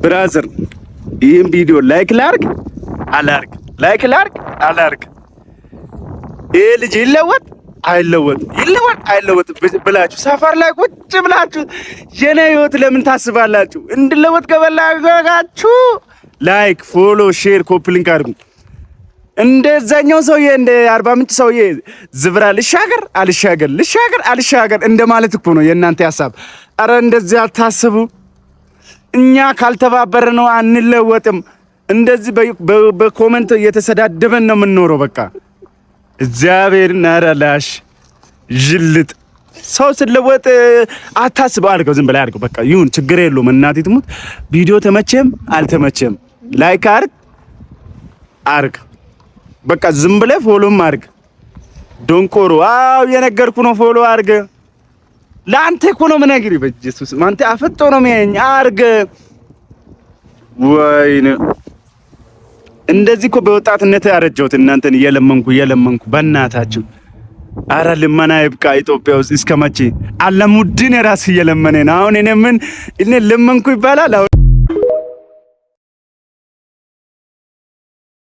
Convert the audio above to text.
Brother፣ ይህን ቪዲዮ like ላርግ አላርግ፣ like ላርግ አላርግ፣ ይሄ ልጅ ይለወጥ አይለወጥ፣ ይለወጥ አይለወጥ ብላችሁ ሰፈር ላይ ቁጭ ብላችሁ የኔ ህይወት ለምን ታስባላችሁ? እንድለወጥ ከፈለጋችሁ like፣ follow፣ share፣ copy link አድርጉ። እንደዛኛው ሰውዬ፣ እንደ አርባ ምንጭ ሰውዬ ዝብራ ልሻገር አልሻገር፣ ልሻገር አልሻገር እንደማለት እኮ ነው የእናንተ ሀሳብ። አረ እንደዚህ አታስቡ። እኛ ካልተባበርን ነው አንለወጥም። እንደዚህ በ comment እየተሰዳደበን ነው የምንኖረው። በቃ እግዚአብሔር ናራላሽ ጅልጥ ሰው ስለወጥ አታስበው። አድርገው፣ ዝም ብለህ አድርገው። በቃ ይሁን፣ ችግር የለውም። እናቴ ትሙት ቪዲዮ ተመቸም አልተመቸም like አርግ አርግ። በቃ ዝም ብለህ follow ም አርግ። ዶንቆሮ፣ አው የነገርኩ ነው። Follow አርግ። ለአንተ እኮ ነው የምነግርህ። በኢየሱስ አንተ አፍጦ ነው የሚያየኝ። አርግ። ወይኔ እንደዚህ እኮ በወጣትነት ያረጀሁት እናንተን እየለመንኩ እየለመንኩ በእናታችሁ። አረ ልመና ይብቃ። ኢትዮጵያ ውስጥ እስከ መቼ? አለሙድን የራስ እየለመነ ነው። አሁን እኔ ምን እኔ ለመንኩ ይባላል? አሁን